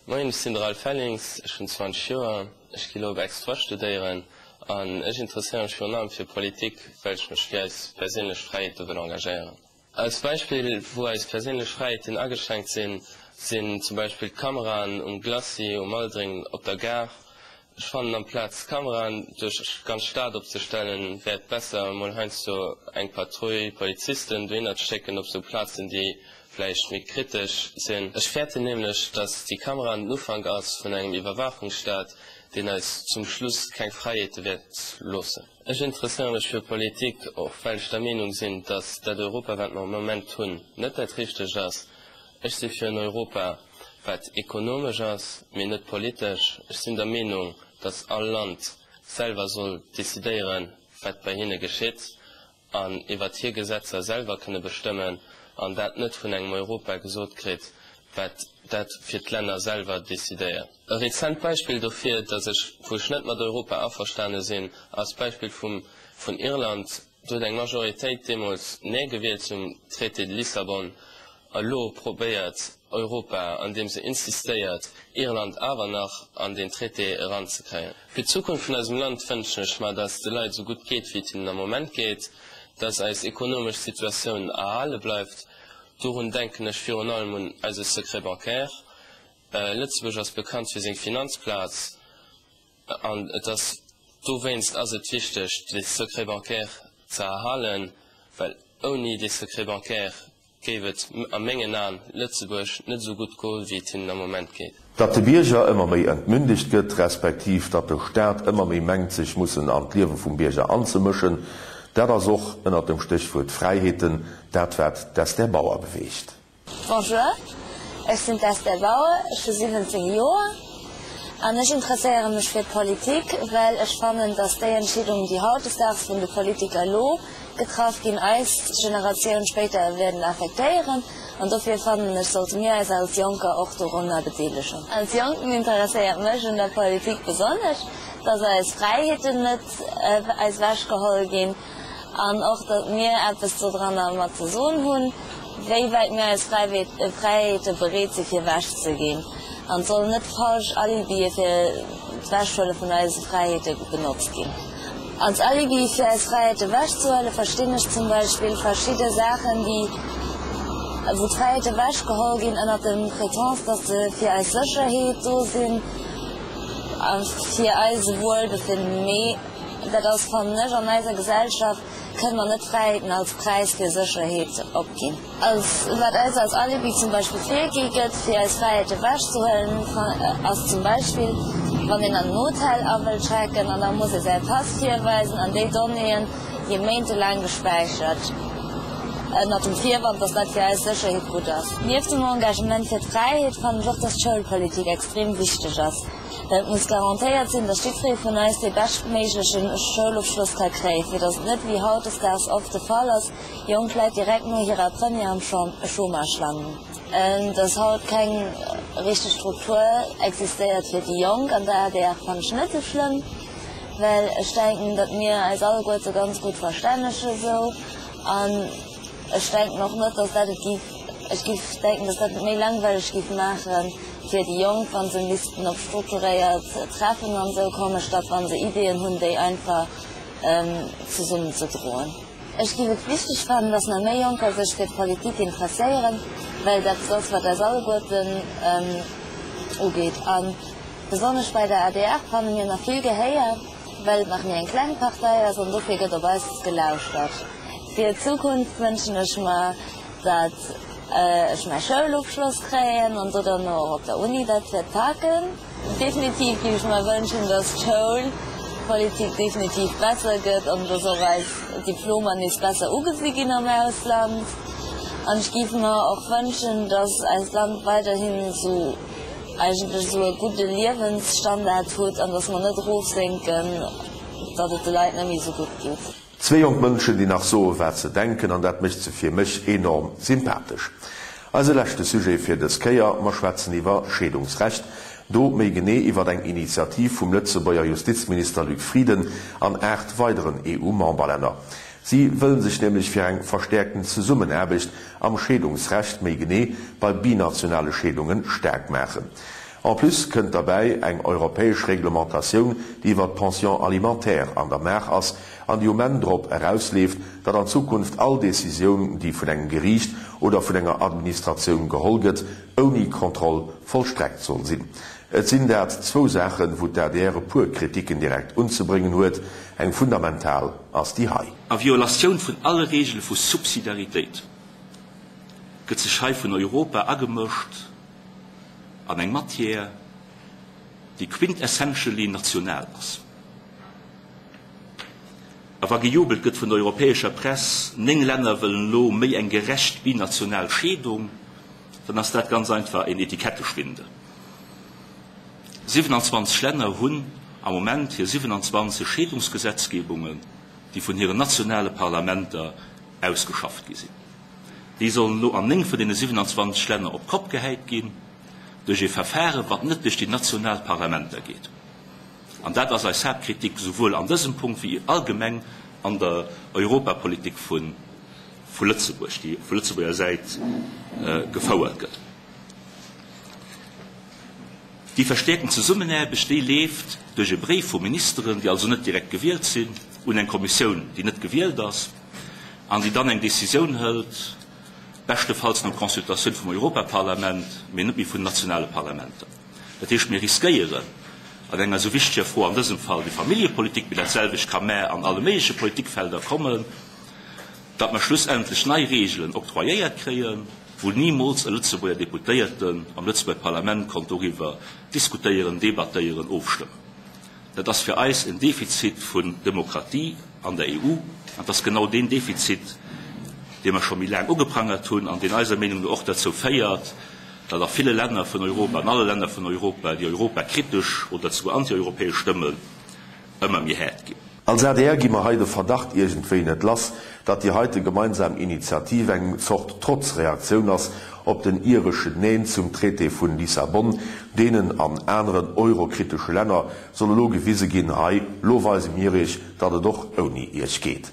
Moien, ech sinn de Ralph Hellings, ech hunn 20 Joer, ech gi lo op Aix-Droit studéieren an ech interesséiere mech virun allem fir Politik, well ech mech fir eis perséinlech Fräiheete wëll engagéieren. Als Beispill wou eis perséinlech Fräiheeten ageschränkt sinn, sinn zum Beispill d'Kameraen um Glacis, um Aldring, op der Gare. Ech fannen amplaz Kameraen duerch d'ganz Stad opzestellen, wär et besser emol heiansdo eng Patrouille Polizisten dohinner ze schécken op sou Plazen déi vläicht méi kritesch sinn. Ech fäerten nämlech, datt déi Kameraen den Ufank ass vun engem Iwwerwaachungsstaat, deen eis zum Schluss keng Fräiheete wäert loossen. Ech interesséiere mech fir Politik, och well ech der Meenung sinn, datt dat Europa wat mer am Moment hunn, net dat richtegt ass. Ech si fir en Europa, wat ekonomesch ass, mee net politesch. Ech sinn der Meenung, datt all Land selwer soll decidéieren, wat bei hinne geschitt an iwwert hir Gesetzer selwer kënne bestëmmen an dat net vun engem Europa gesot kritt, wat dat fir d'Länner selwer decidéiert. E rezent Beispill dofir, datt ech, wou ech net mat Europa averstane sinn, ass d'Beispill vum vun Irland. Do huet eng Majoritéit deemools Nee gewielt zum Traité de Lissabon. Elo probéiert Europa, andeem se insistéiert, Irland awer nach an deen Traité eranzekréien. Fir d'Zukunft vun eisem Land wënschen ech mer, dass et de Leit esou gutt geet, wéi et hinnen am Moment geet, dass eis ekonomesch Situatioun erhale bleift. Dorun denken ech virun allem un eise Secret bancaire. Lëtzebuerg ass bekannt fir seng Finanzplaz. An et ass dowéinst ass et wichteg, dee Secret bancaire ze erhalen, well ouni dee Secret bancaire géif et a mengen Aen Lëtzebuerg net esou gutt goe wéi et hinnen am Moment geet. Datt de Bierger ëmmer méi entmündegt gëtt, respektiv datt de Staat ëmmer méi mengt sech mussen an d'Liewe vum Bierger anzemëschen, dat ass och ënnert dem Stéchwuert Fräiheeten dat wat d'Esther Bauer beweegt. Bonjour, ech sinn d'Esther Bauer, ech hu 17 Joer an ech interesséiere mech fir d'Politik, well ech fannen, dass déi Entscheedungen, déi hautdesdaags vun de Politiker elo getraff ginn, eis Generatioun spéider wäerten affektéieren an dofir fannen ech, sollte mir eis als Jonker och dorunner bedeelegen. Als Jonken interesséiert mech un der Politik besonnesch, dass eis Fräiheeten net eis ewechgeholl ginn. An och, datt mir eppes dodranner mat ze soen hunn, wéi wäit mir eis Fräiheete bereet si fir ewech ze ginn. An et sollen net falsch Alibie fir d'Wechhuele vun eise Fräiheete benotzt ginn. Als Alibi fir eis Fräiheete ewechzehuele verstinn ech zum Beispill verschidde Saachen, déi, wou d'Fräiheete ewechgeholl ginn ënnert dem Prétence, datt se fir eis Sécherheet do sinn a fir eise Wuelbefinden. Mee Dat ass, fannen ech, an eiser Gesellschaft kënne mer net Fräiheeten als Präis fir Sécherheet opginn. Als, wat eis als Alibi zum Beispill virgi gëtt, fir eis Fräiheet ewechzehuelen, ass zum Beispill, wann een an en Hotel a wëll checken an da muss ee säi Pass virweisen an déi Donnéeën gi méintelaang gespäichert, ënnert dem Virwand, dass dat fir eis Sécherheet gutt ass. Nieft dem Engagement fir d'Fräiheet fannen ech och, dass d'Schoulpolitik extrem wichteg ass. Et muss garantéiert sinn, dass jiddweree vun eis dee beschtméigleche Schoulofschloss ka kréien, fir dass et net, wéi hautdesdaags oft de Fall ass, jonk Leit direkt no hirer Première am Chômage landen. Dass haut keng richteg Struktur existéiert fir déi Jonk an der adr fannen ech net esou schlëmm, well ech denken, datt mir eis alleguerte ganz gutt verstännege sou an ech denken och net, dass dat et giff, ech giff denken, dass dat et méi langweileg giff maachen. fir déi Jonk, wa se missten op strukturéiert Treffen an esou kommen, statt wa se Ideeën hunn, déi einfach zesummen ze droen. Ech géif et wichteg fannen, dass nach méi Jonker sech fir d'Politik interesséieren, well dat eppes ass, wat eis alleguerten ugeet. A besonnesch bei der adr fanne mir nach vill Gehéier, well et nach méi eng kleng Partei ass an dofir gëtt op eis gelauschtert. Fir d'Zukunft wënschen ech mer, dat ech mäi Schoulofschloss kréien an do dann och op der Uni dat wäert paken. Definitiv géif ech mer wënschen, dass d'Schoulpolitik definitiv besser gëtt an dass och eis Diplomer nees besser ugesi ginn am Ausland. An ech géif mer och wënschen, dass eist Land weiderhin esou eigentlech esou e gudde Liewensstandard hutt an dass mer net erofsénken, datt et de Leit net méi esou gutt geet. Zwee jonk Mënschen, déi nach soe wat se denken, an dat mécht se fir mech enorm sympathesch. Eise leschte Sujet fir dës Kéier, mer schwätzen iwwer Scheedungsrecht, do méi genee iwwer eng Initiativ vum Lëtzebuerger Justizminister Luc Frieden an 8 weideren EU-Memberlänner. Si wëllen sech nämlech fir eng verstäerkten Zesummenaarbecht am Scheedungsrecht, méi genee bei binationale Scheedungen, staark maachen. En plus kënnt derbäi eng europäesch Reglementatioun, déi iwwert d'Pension alimentaire an der Maach ass an déi um Enn drop erausleeft, datt an Zukunft all Décisioun, déi vun engem Geriicht oder vun enger Administratioun geholl gëtt, ouni Kontroll vollstreckt soll sinn. Et sinn dat zwou Saachen, wou d'ADR e puer Kritiken direkt unzebréngen huet. Eng fundamental ass déi hei. A Violatioun vun alle Regele vu Subsidiaritéit gëtt sech hei vun Europa agemëscht an eng Matière, déi quintessentially national ass. A wa gejubelt gëtt vun der europäescher Press, 9 Länner wëllen elo méi eng gerecht binational Scheedung, dann ass dat ganz einfach een Etiketteschwindel. 27 Länner hunn am Moment hir 27 Scheedungsgesetzgebungen, déi vun hiren nationale Parlamenter ausgeschafft gi sinn. Déi sollen elo an 9 vun deene 27 Länner op d'Kopp gehäit ginn duerch ee Verfaren, wat net duerch déi national Parlamenter geet. An dat ass eis Haaptkritik, souwuel an dësem Punkt wéi allgemeng an der Europapolitik vu Lëtzebuerg, déi vu Lëtzebuerger Säit gefouert gëtt. Déi verstäerkten Zesummenaarbecht, déi leeft duerch e Bréif vu Ministeren, déi also net direkt gewielt sinn, un eng Kommissioun, déi net gewielt ass an déi dann eng Décisioun hëlt, beschtefalls no Consultatioun vum Europaparlament, mee net méi vun den nationale Parlamenter. Dat heescht, mir riskéieren an enger esou wichteger Fro, an dësem Fall déi Familljepolitik, mee dat selwecht ka mä an alle méigleche Politikfelder kommen, datt mer schlussendlech nei Regeln octroyéiert kréien, wou nimools e Lëtzebuerger Deputéierten am Lëtzebuerger Parlament konnt doriwwer diskutéieren, debattéieren, ofstëmmen. Dat ass fir eis en Defizit vun Demokratie an der EU, an et ass genau deen Defizit, dee mer scho méi laang ugeprangert hunn an deen eiser Meenung no och derzou féiert, datt a ville Länner vun Europa, an alle Länner vun Europa, déi europakritesch oder souguer antieuropäesch Stëmmen ëmmer méi haart ginn. Als adr gi mer hei de Verdacht iergendwéi net lass, datt déi heite gemeinsam Initiativ eng Zort Trotzreaktioun ass op den ireschen Neen zum Traité vun Lissabon. Deenen an aneren eurokritesche Länner soll elo gewise ginn, hei, lo weise mir iech, datt et och ouni iech geet.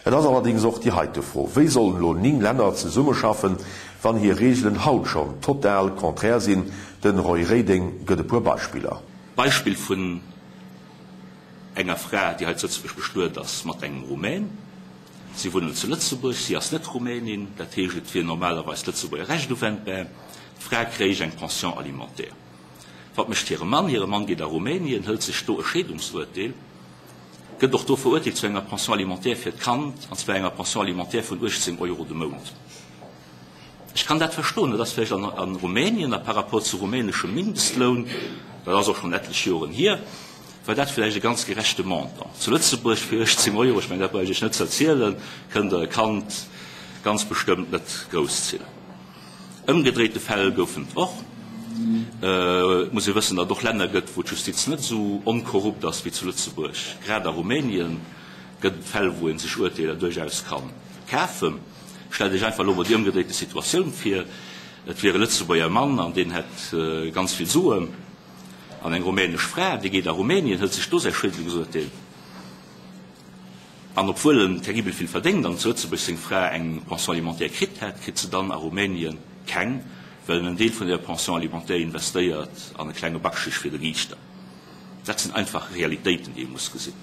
Et ass allerdéngs och déi heite Fro, Wéi sollen elo 9 Länner zesummeschaffen, wann hir Reegelen haut schonn total konträr sinn? De Roy Reding gëtt e puer Beispiller. Beispill vun enger Fra, déi hei zu Lëtzebuerg bestuet ass mat engem Rumän. Si wunnen zu Lëtzebuerg, si ass net Rumänin, dat heescht, et wier normalerweis d'Lëtzebuerger Recht uwendbar. D'Fra kréich eng Pension alimentaire. Wat mécht hire Mann? Hire Mann geet a Rumänien, hëlt sech do e Scheedungsurteel, gëtt och do verurteelt zu enger Pension alimentaire fir d'Kand, an zwar enger Pension alimentaire vun 18 Euro de Mount. Ech kann dat verstoen, dat ass vläicht a Rumänien a par rapport zu rumäneschem Mindestloun, dat ass och schonn etlech Joren hier, war dat vläicht e ganz gerechte Montant. Zu Lëtzebuerg fir 18 Euro, ech mengen dat brauch ech Iech net ze erzielen, kënnt Der e Kand ganz bestëmmt net grousszillen. Ëmgedréite Fäll goufen et och. Et muss ee wëssen, datt et och Länner gëtt, wou d'Justiz net esou onkorrupt ass wéi zu Lëtzebuerg. Grad a Rumänien gëtt et Fäll, wou ee sech Urteeler duerchaus ka kafen. Stellt Iech einfach elo mol déi ëmgedréite Situatioun vir, Et wier e Lëtzebuerger Mann an deen hätt ganz vill Suen an eng rumänesch Fra, déi geet a Rumänien, hëlt sech do säi Scheedungsurteel an obwuel en terribel vill verdéngt an zu Lëtzebuerg seng Fra eng Pension alimentaire kritt hätt, kritt se dann a Rumänien keng, well en en Deel vun där Pension alimentaire investéiert an e klenge Bakschisch fir de Riichter. Dat sinn einfach Realitéiten, déi ee muss gesinn.